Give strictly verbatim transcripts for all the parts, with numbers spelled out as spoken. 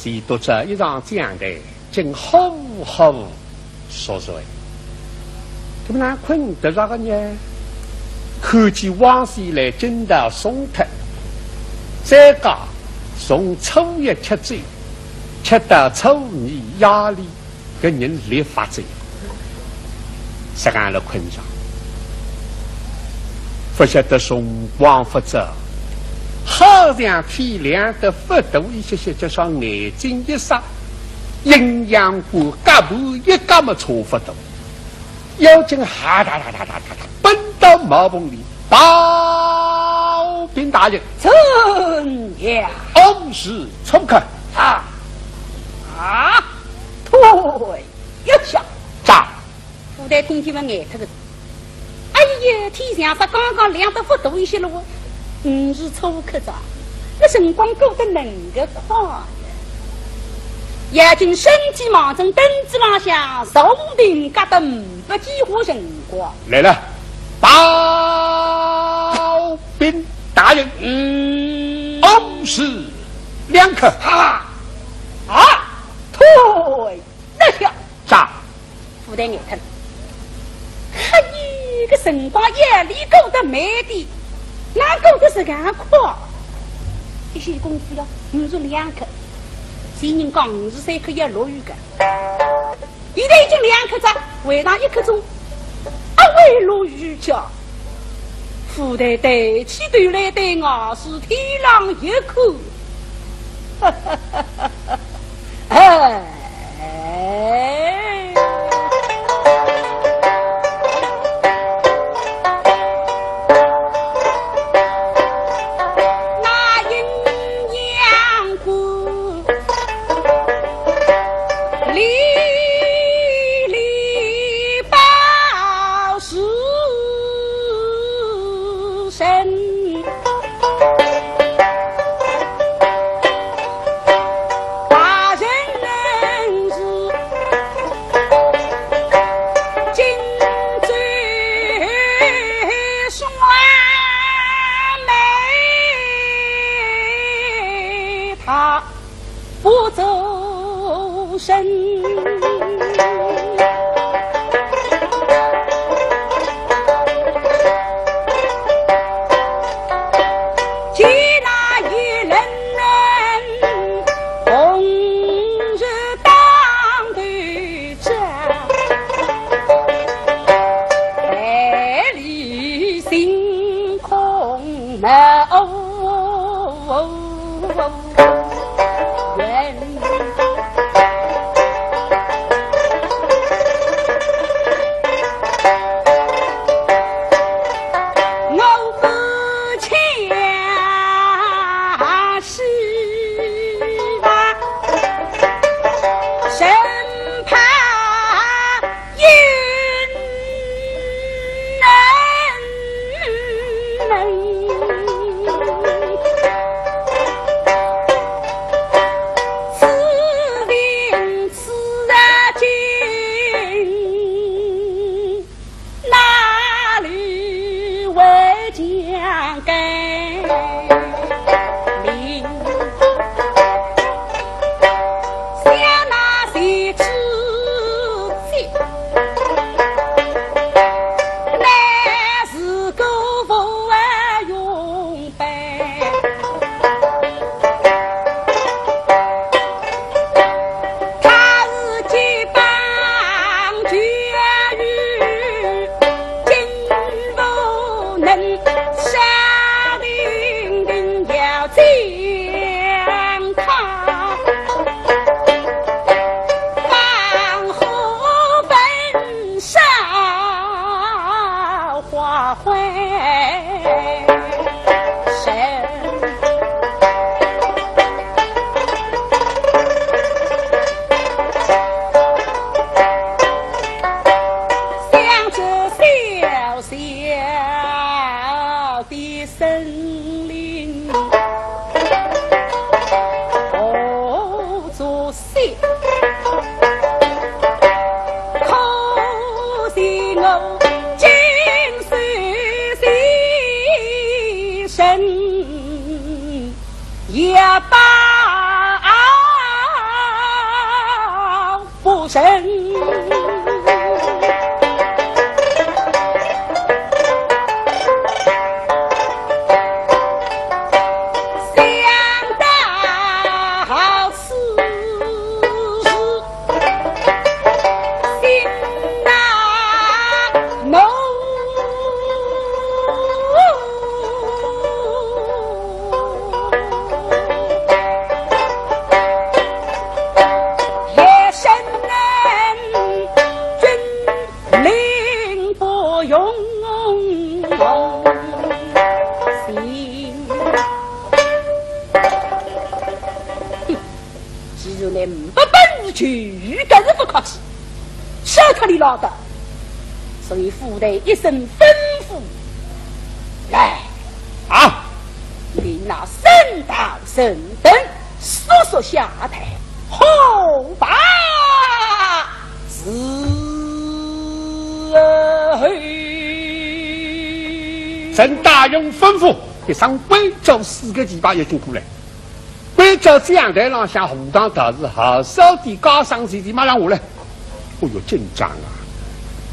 地读者一上讲台，竟呼呼熟睡。搿么哪困得着个呢？看见汪宣来进到松脱，再讲从初一吃酒，吃到初二夜里，搿人立发醉。实梗了困着，勿晓得辰光勿早，好像天亮得勿多一歇歇，就像眼睛一眨，阴阳观隔盘一隔么差勿多。要紧哈哒哒哒哒哒哒奔到茅棚里，报禀大人，怎样？午时初刻。啊啊！退下。喳。 武大听见么呆脱个。哎呀，天像煞刚刚亮得勿多一歇了哦，午时初刻哉，搿辰光过得能个快呀！要紧身体望准凳子浪向坐定，隔得呒不几化辰光。来了，报禀大人。嗯。午时两刻。啊啊！退下。喳。 武大呆脱了。哎呀，搿辰光夜里过得慢点，哪过得实梗快？一歇功夫呀，午时两刻，前人讲午时三刻要落雨个，现在已经两刻哉，还差一刻钟，阿会落雨叫？ 武大抬起头来对外势天浪一看，哎，那阴阳观里里报 时辰，大人是金嘴双眉，他 不作声。见那一人红日当头照，万里星空没有 此情此景，哪里会讲得明？想那谁知 乃是个无用辈，他是结拜旧友，竟不能相定定要将他。 放火焚烧化灰身。想这小小的 森林何作兴？可惜我今世牺牲也罢。神。想到此时，心难怒。夜深人 灵不用心。哼，既然你不本事，就更是不客气，少脱俚老道。所以府台一声吩咐，来，啊，命那沈大、沈登 速速下台，好罢伺候。沈大人吩咐，一声关照，四个旗牌一径过来。关照讲台浪向武大道士，好，少点家生前前马上下来。 哦哟，紧张啊！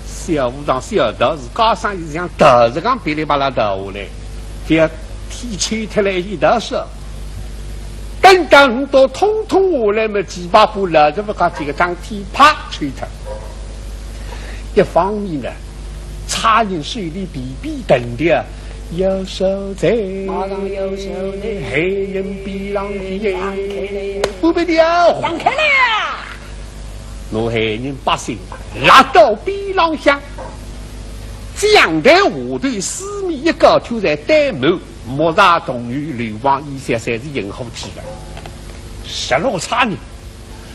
小武大小道士，家生前像道士讲噼里啪啦道下来，覅天抽脱来一道煞。等到倷笃统统下来么，几百步来，搿么讲几个张天牌抽脱。一方面呢，差人手里皮鞭藤条，右手在，马上右手在，害人边浪去，让开来，不必了，让开来啊！ 拿害人百姓拉到边浪向，讲台下头四面一交，就在对门，木材同有流亡一些，侪是引火去的。十六差人，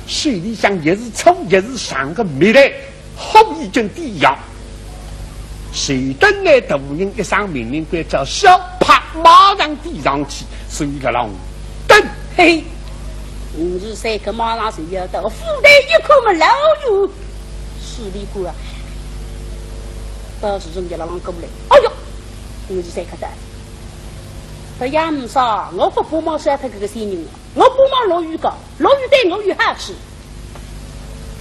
手里向一是粗一是长个密袋，火已经点上。 随等待大人一声命令，关照，手啪马上点上去，所以搿浪等。嘿，五十三个马上就要到，府台一看么老远，势利过啊，道士从街浪过来。哎哟，五十三个道士，搿也没啥，我勿帮忙杀脱搿个仙人啊，我帮忙落雨个，落雨对我有好处。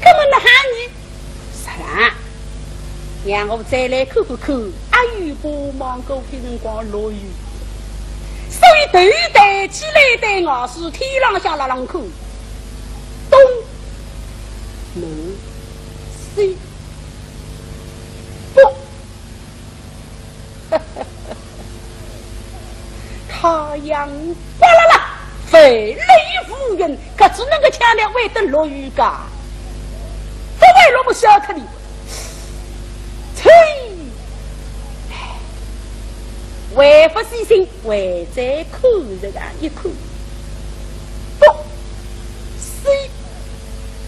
搿么哪哼呢？啥啦？让我再来看看看，阿有帮忙过个辰光落雨。所以头抬起来对外势，天浪向辣浪看，东、南、西、北。 太阳哗啦啦，万里无云，搿只能够抢了会得落雨噶？勿会落么晓得哩。啐！还勿死心，还再看着啊一看，东、西、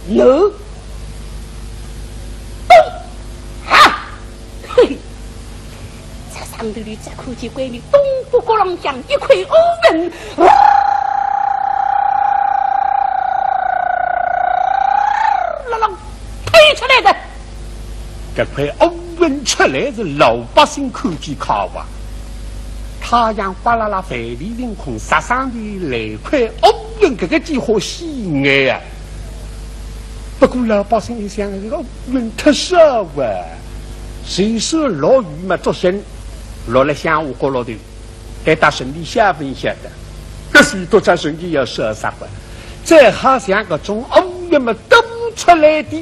南、东，啊！ 嘿，在上头里只看见关于东北角浪向一块乌云，哇，辣浪推出来的。搿块乌云出来是老百姓看见快活啊。太阳哗啦啦万里晴空，杀上头来块乌云，搿个几化稀罕啊。 不过老百姓一想，搿个乌云忒少啊，就算落雨么作兴，落了乡下角落头，还搭城里乡下勿晓得，搿是多少城里要烧杀个。再好像搿种乌云么多出来的，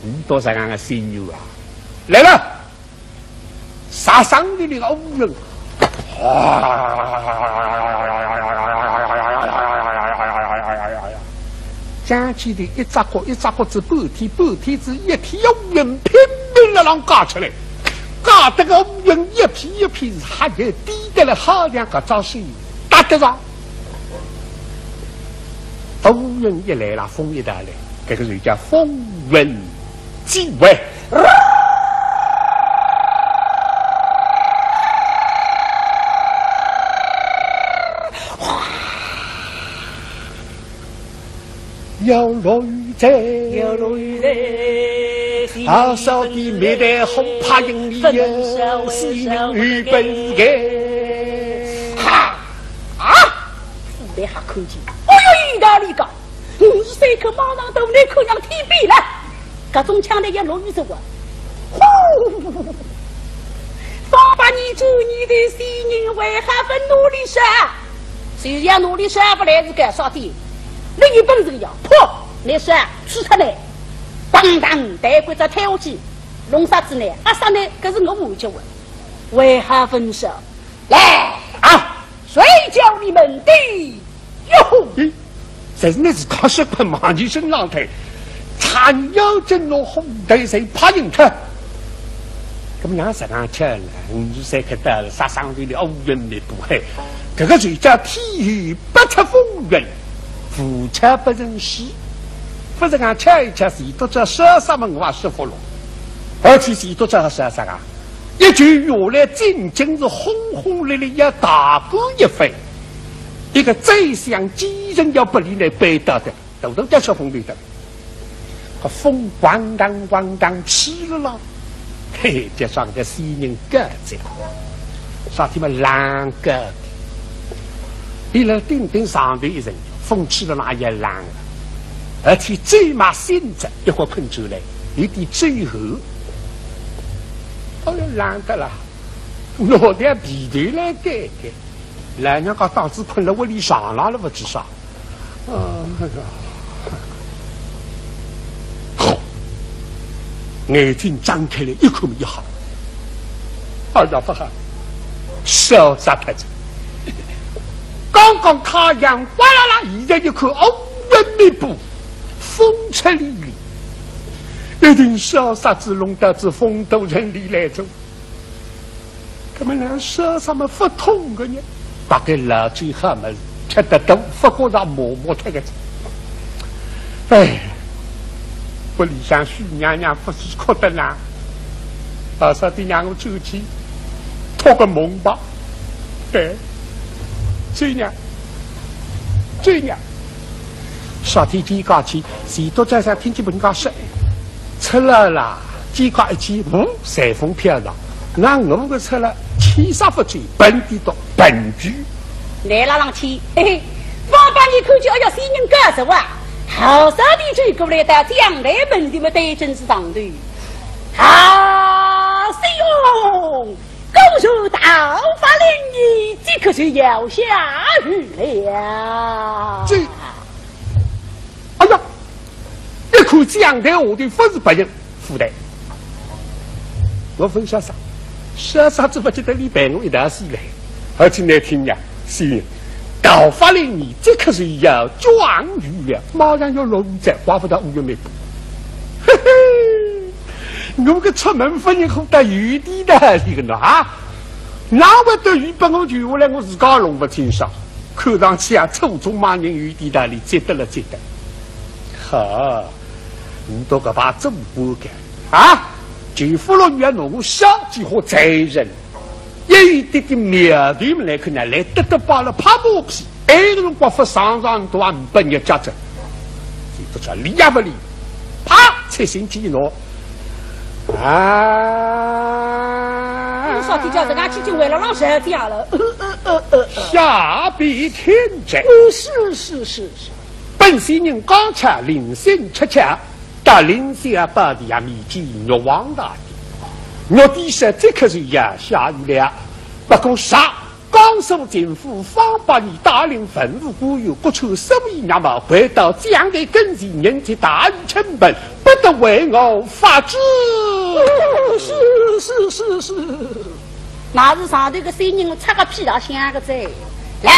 倷笃实梗个心愿啊，来了。 杀上头里个乌云，将起头一只角一只角子，半天半天子，一天乌云拼命辣浪轧出来，轧得个乌云一片一片是黑的，低得来好像搿只手搭得上。乌云一来了，风一道来，搿个就叫风云 际会。要落雨哉，要落雨哉，啊，少点密袋红帕行李呀，是人有本事个。哈！啊！府台还看见，哎哟，有道理个。 五十对口马上头，你看像天边了。搿种腔调要落雨走啊。呼！方伯你做你的仙人，为何不努力说？就是要努力说勿来是干啥的？你有本事呀，噗，你说，吹出来。当当，台骨子推下去，弄啥子呢？啊啥呢？搿是我问叫问。为何分手？来啊，谁教你们的？哟吼！咦，侪是那是考试困忙你身浪头，他要真落红头谁怕人看？那么样子上去了，你才看到啥上头的乌云密布嘿，这个就叫天有不测风云，无巧不成书。不是讲巧一巧，是都叫说啥么我也说服了，而且是都叫啥啥啊？ 一句话来，真正是轰轰烈烈要大干一番。一个宰相奸臣要拨俚来扳倒的，头头叫小风头的。搿风咣当咣当吹了啦，嘿嘿，这上个仙人高哉，啥地方浪高的？伊拉顶顶上头一层，风吹了那也浪了，而且最嘛醒着，一会困出来，有点最后。 哎呀，冷得啦，拿点被头来盖盖，老娘家当时困了屋里床浪了，勿知啥。啊，哎呀，好，眼睛张开来一看一吓，哎呀，不好，烧杀太子。刚刚太阳哗啦啦，现在一看，乌云密布，风吹凛凛，一定烧杀子弄到仔丰都城里来哉。 搿么哪烧啥么勿痛个呢？大概老酒好么，吃得多，勿觉着麻木脱个。哎，屋里向许娘娘勿是哭得啦，老早点让我转去托个梦吧。哎，转呀，转呀，啥天天家去，前头早上听见人家说， 出来啦，肩胛一记，呜，随风飘荡。那我个出来，牵啥勿走，奔地到奔去。来了上去，嘿嘿，方伯你看见，哎呀，仙人高哉啊，好少的就过来到将来门前么对准是上头。啊，仙翁，果然到法令你，这可是要下雨了。这 哎呀，一看讲台下头勿是别人，府台。我勿晓得啥，啥啥子勿记得你陪我一道死来，而且难听呀，是，到法令你这可是要降雨了，马上要落雨哉，怪勿得乌云密布。嘿嘿，我个出门勿认好到雨地的这个呢啊，哪会得雨拨我救下来，我自家弄勿清爽。 看上去啊，初中嘛人有点道理，值得了，值得。好，你到搿把做官个啊，就勿落雨啊，弄我小几化罪人，一有点点苗头来看呢，来得得把了拍马屁，埃个辰光勿上上都也呒拨日脚哉。就勿叫理也勿理，啪，出信寄喏。 啊！你说的叫人家去就为了让人家了。呃呃呃呃呃。下笔天斩。呃，是是是是。本仙人刚巧临行出窍，到凌霄宝殿面见玉皇大帝。玉帝说这可是要下雨了，不过啥？ 江苏巡抚方伯尼带领文武官员，各处搜爷娘们，跪到讲台跟前，迎接大雨倾盆，不得为我发指。是是是是。那是上头个仙人擦个屁大响个哉。来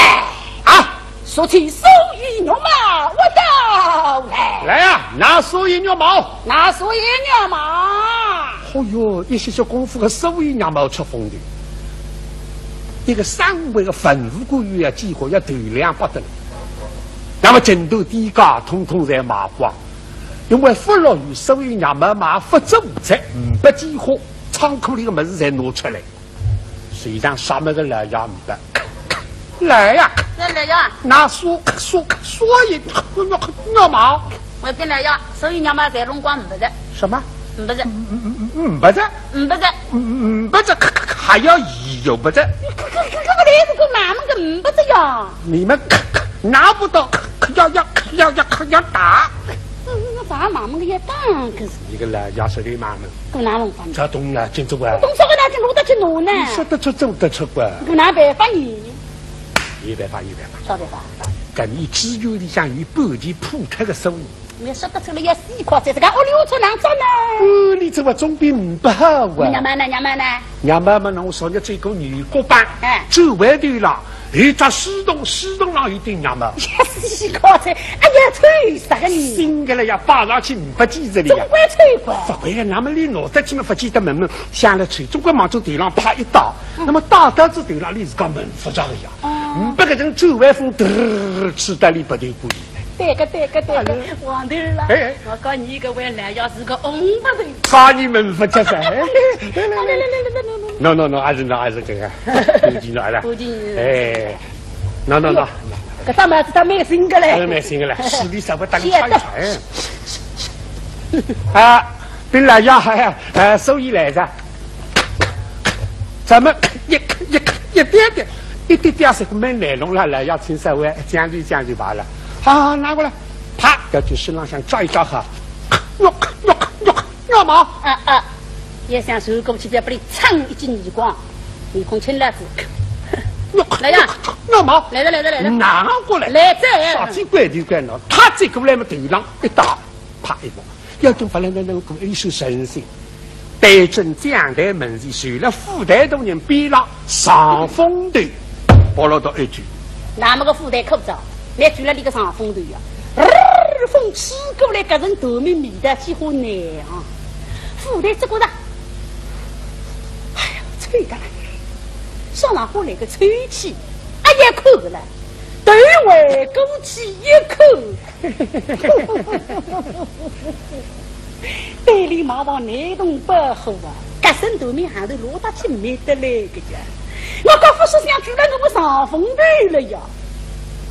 啊，速去搜爷娘们，我到来。来啊，拿搜爷娘们。拿搜爷娘们。哦哟，一歇歇功夫个搜爷娘们出风头。 一个省会个文武官员啊，几乎要头两百等。那么整顿地界，统统侪卖光，因为勿落雨，所以娘们嘛勿做哉，呒拨几化，仓库里个物事侪拿出来。随上啥物事来也呒拨。来呀，来来呀，拿索索索一，拿拿拿毛。我跟来呀，所以娘们侪弄光呒拨哉。什么？呒拨哉。呒呒呒呒呒拨哉？呒拨哉。呒呒呒拨哉，还要有拨哉？搿搿搿搿个来是个哪能个呒拨哉呀？你们拿不到，要要要要要打。啥忙么个也当个是。一个老爷说的忙么，搿哪弄法呢？这东啊，真做啊。东说个那就弄得去弄呢。你说得出，做得出啊？搿哪办法呢？有办法，有办法。啥办法？搿你只有里向有半截破脱个手。你说得出来要死快哉，这个屋里我出哪找呢？哦，你这个总比唔不好啊。娘妈呢？娘妈呢？ 娘妈嘛，那我昨日做过牛角板，哎，做外头了，有只水桶，水桶上有顶娘妈。也是一个菜，哎呀，臭死个你！新个了呀，摆上去五百几十里呀。总归臭过。勿会个，那么你拿得去嘛，勿见得闻闻，想了臭，总归往这头浪啪一倒，嗯，那么倒到这头浪，你自家闻勿着个呀。哦。五百个人走完风，嘚儿，吹到你鼻头管里。对个，对个，对个，哎呀，王头了。哎，哎。我讲你搿位老爷是个红不头。 啥你们勿接噻？哎，来来来来来来来来来。喏喏喏，还是喏，还是这个，不进了，来。不进。哎，喏喏喏。搿只帽子倒蛮新个嘞。还是蛮新个嘞，势力稍微搭你差一差，哎。啊，本来呀，哎，哎，所以来着。咱们一一一点点，一点点是蛮难弄了，来，要请稍微将就将就罢了。好，好，拿过来。 啪，要去身浪向抓一抓哈。哟哟哟，干嘛？啊啊！也想手过去，再拨你嚓一记耳光，面孔青了子。哟，来呀，干嘛？来了来了来了，拿过来。来哉。啥子怪头怪脑，他这过来嘛，头浪一打，啪一摸，要等勿来，那那个一手神仙。 对准讲台门前，就辣副台大人边浪上风头，拨落到一句。那么个副台可不着，拿住了你个上风头呀！呃，风吹过来，搿人头面面的几乎难啊！副台只觉得，哎呀，吹得来，上浪过来个吹气，哎呀，看了，头回过去一看， 对立马往内洞包火啊，搿身头面行头落得去没得来个呀。我讲勿是想住了我个上风头了呀。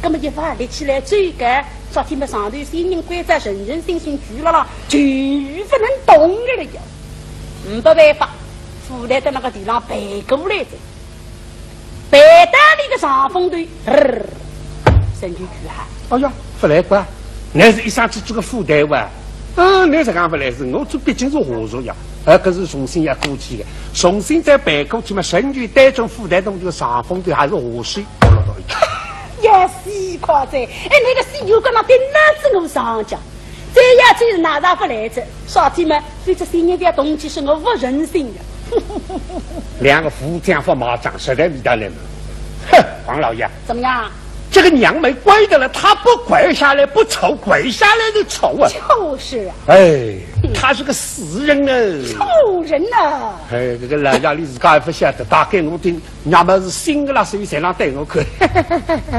葛么一发立起来追个，昨天么上头仙人关照神神仙仙住了啦，就勿能动个了呀。没办法，副台在那个地浪爬过来哉。 背到你个上风头，嘚儿，伸进去啊。哎呀，勿来怪，乃是一生只做个副台哇。嗯，乃实梗勿来事，我做毕竟是下属呀，哎，搿是重新要过去个，重新再爬过去嘛，仍旧对准副台同志个上风头还是下水，落落到一起。要死快哉！哎，那个死又跟那顶那子我上讲。 这样子哪能勿来哉？啥体嘛，非这些人的动机是我勿忍心的。两个副将勿买账，实在没得来嘛。哼，王老爷，怎么样？这个娘们跪的了，她不跪下来不丑，跪下来就丑啊。就是啊。哎，她是个死人呢。臭人呐！哎，这个老爷你自家还勿晓得，大概我听 娘们是新个啦，所以才让对我看，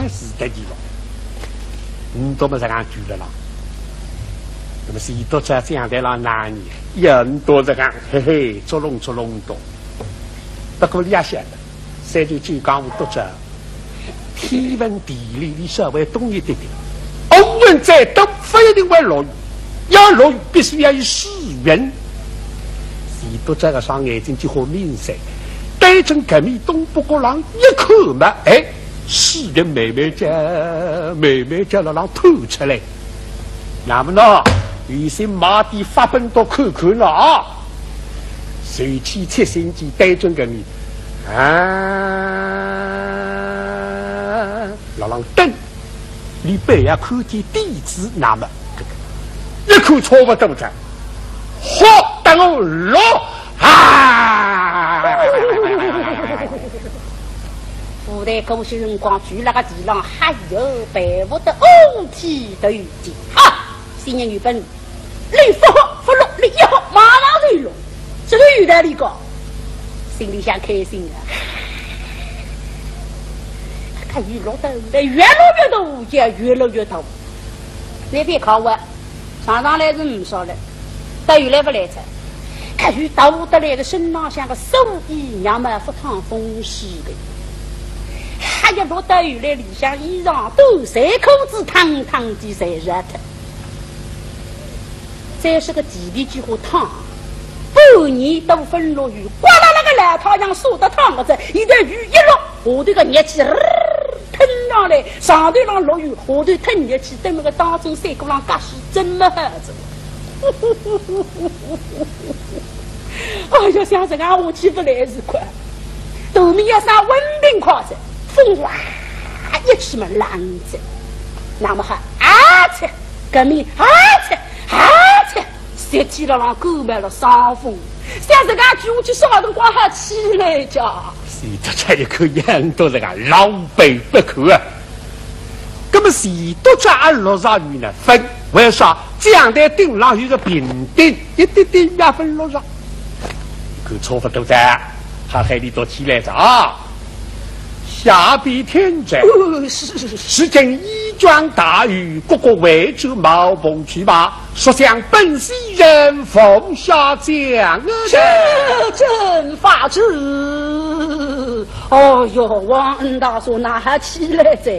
是得意了。你多么这样举了啦？那么是一多在讲台浪哪里？也多这样，嘿嘿，捉弄捉弄多。不过你也晓得，三九九江湖多着，天文地理你稍微懂一点点。 乌云再多，勿一定会落雨，要落雨必须要有水云。钱笃笤个双眼睛几化明闪，对准搿面东北角浪一看嘛，哎，水云慢慢叫，慢慢叫辣浪透出来。那么呢，有心买点发本多看看了啊。随即切心机对准搿面，啊，辣浪等。 你覅要看见底子，那么一看差勿多哉，好，等我落啊！副队搿歇辰光跪辣个地浪，还有佩服得五体投地。啊，新人有本事， 你勿好勿落，你一好马上就落，这个有道理个。心里向开心啊。搿雨落得来越落越大，也越落越大。那边靠我，上上来是唔少了，到雨来勿来哉。搿雨大得来个身浪向个寿衣娘嘛勿烫风湿个，还要落到雨来里向衣裳短衫裤子烫烫的侪热脱。 再是个地皮几化烫，半年都勿落雨，刮辣辣个老太阳晒得烫个哉，现在雨一落，下头个热气，呃，腾上来，上头浪落雨，下头腾热气，等辣个当中山谷浪搿是真没好哉。哎呀，想实梗下去勿来事快，头面要生瘟病快哉，风哗一吹么冷哉。那么还啊切，革命啊切，啊切，集体了浪感冒了伤风，想实梗下去啥辰光好起来家？是，搿才一口烟都是个狼狈不堪啊。 那么钱笃笤阿落着雨呢？勿，为啥？讲台顶浪有个平顶，一点点也勿落着。看差勿多哉，还喊俚笃起来哉啊！下边听着。哦，是，是，是。时节一场大雨，个个回转茅棚去吧。 速将本县人奉下降。这正法子。哦哟，王恩大叔哪哈起来哉？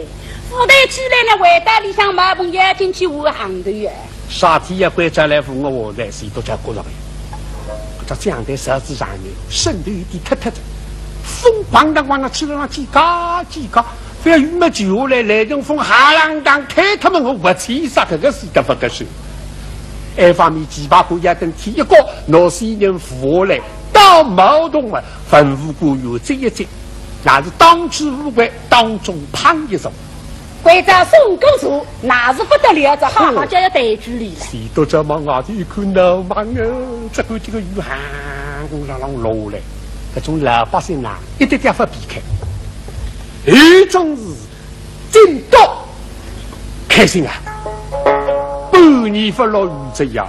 勿但起来呢，回到里向茅棚要紧去换行头呀。啥体也关照来扶我下来，钱笃笤觉着个。搿只讲台实在上面，身头有点脱脱哉，风砰当砰当吹了浪叽嘎叽嘎，反而雨没停下来，来阵风哈啷当开脱么，我勿去啥，搿个死得勿得手。 一方面，旗牌官要等天一光，拿先人扶下来，到茅棚嘛，文武官员接一接，那是当之无愧，当中捧一座。关照送过茶，那是勿得了，这哈哈叫要抬举俚了。钱笃笤望外头一看，闹猛啊，只看搿个雨哈啦啦落下来，搿种老百姓呐，一点点勿避开。有种是 真个开心啊！半年勿落雨哉呀，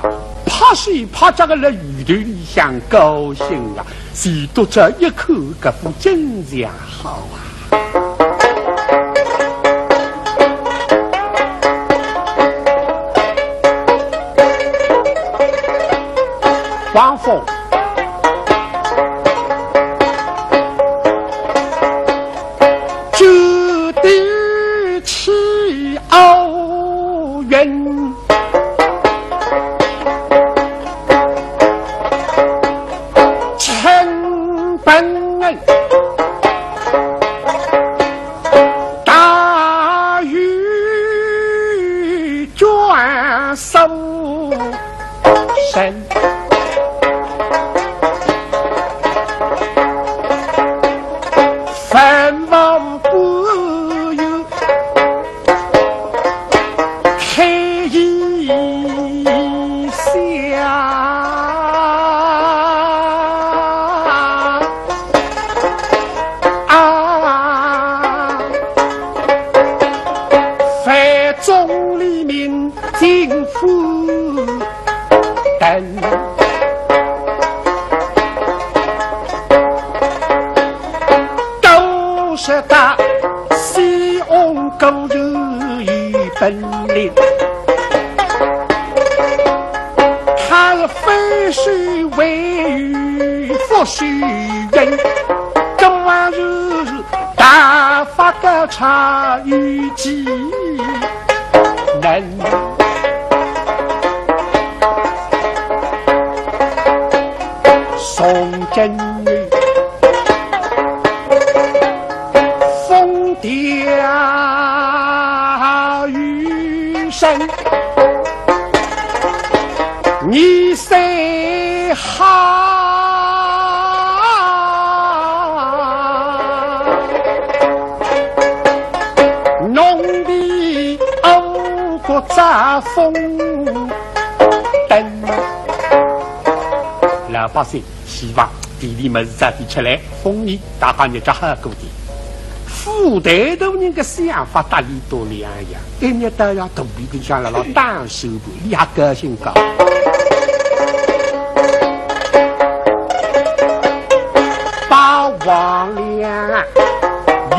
拍手拍脚个辣雨头里向高兴啊！钱笃笤一看，搿副景象好啊！王峰， 九地起奥运，成本大雨捐手。 神。文武官员开一笑。啊，范总理面 金福登。都是大西翁高人有本领，他非是为富是人，这玩意儿 大发个茶与技能。宋真女风调雨顺，你虽好， 弄得五谷杂风登。老百姓希望地里物事早点出来，丰年大家日脚好过点。府台大人个想法搭俚笃两样，一日到夜肚皮里向辣辣打算盘，俚还高兴个。把王良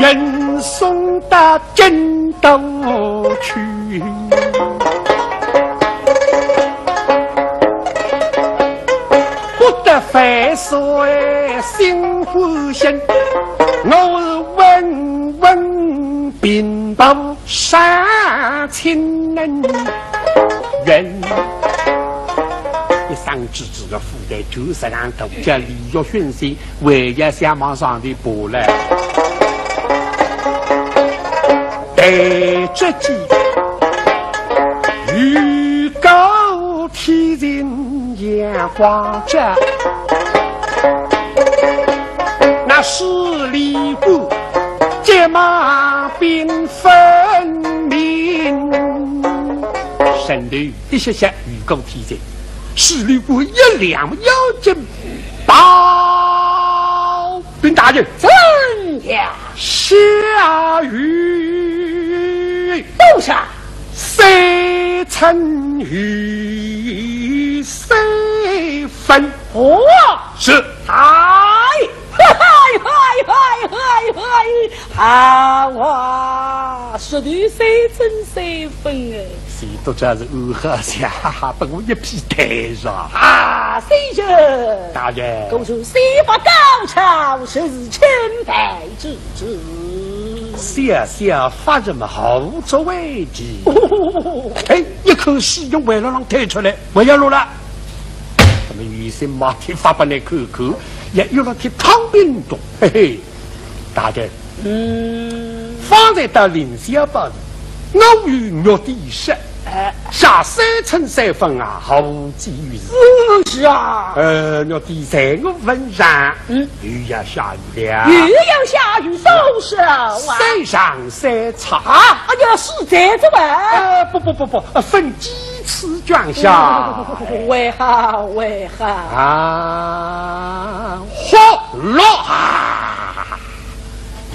运送到京都去。不得万岁心欢喜，我是稳稳平步上青云。一声之子个府台就实梗大，叫李玉训先 还要想往上头爬嘞。但只见雨过天晴光照，那势利官急忙禀分明。神头一歇歇雨过天晴，势利官一两要紧报禀大人，怎样？下雨。多少？三寸雨三分。哦，是。哎，嗨嗨嗨嗨嗨，好啊，说的三寸三分哎。谁都知道是我好像，哈哈，把我一屁带上。啊，先生，大人，公主虽不高超，实是清白之至。小小发什么好作为的？哎，一口水从围栏浪推出来，我要落了。那么女生马上发把那口口，也有了去烫冰冻，嘿嘿，大人，嗯，方才到林小宝的，我与玉帝说，哎，下三寸三分啊，毫无济于事。是啊。呃，玉帝在我问上，嗯，又要下雨了。又要下雨，多少啊？三上三差。啊，哎呀，是这种啊。呃，不不不不，呃，分几次降下。为好为好。啊，好了啊，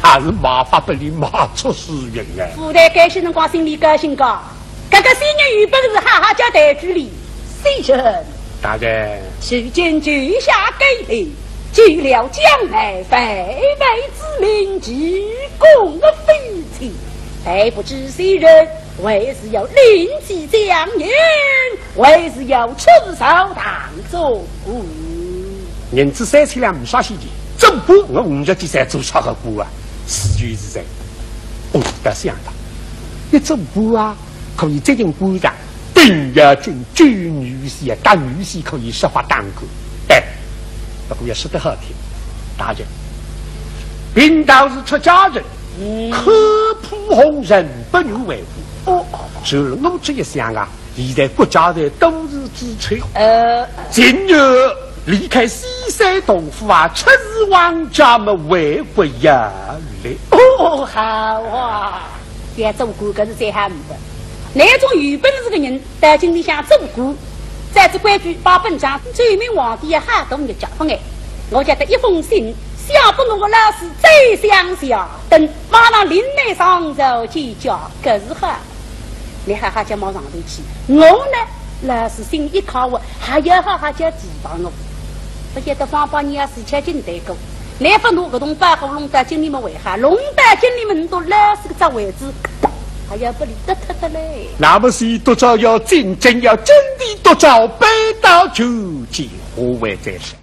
还是马发不离马出死人哎。副队该歇辰光心里高兴个，搿个仙人有本事哈哈叫抬举哩。先生，大人，如今救下该地，救了将来父辈之命，其功不非浅。但不知先生为是要另起将言，为是要出朝大做官？银子三千两没啥稀奇，做官我五日之前做啥个官啊？是就是在。哦，倒想到，一做官啊，可以接近官场，顶要紧救女婿啊，搭女婿可以设法当官。哎，不过也说得好听，大人，贫道是出家人，嗯，看破红尘，不愿为官。哦，就是我这一想啊，现在国家在都市之秋，呃，情愿离开西山洞府啊，出自王家么为国效力。哦，好啊。要做官搿是最好个。那种有本事个人，到京里向做官，照仔规矩，把本章奏明皇帝也好多日脚勿哎。我叫得一封信，写拨我个老师宰相谢登，马上领来上朝见驾，搿是好。你好好叫马上头去，我呢，老师心一靠我，还要好好叫提防我。勿晓得方伯娘事体经得过， 乃勿拿搿种包袱弄到京里么为好，弄到京里么，倷笃老师个只位置，还要拨俚得脱脱嘞。那么是督招要进京，要进的督招，背道求进，何为这事？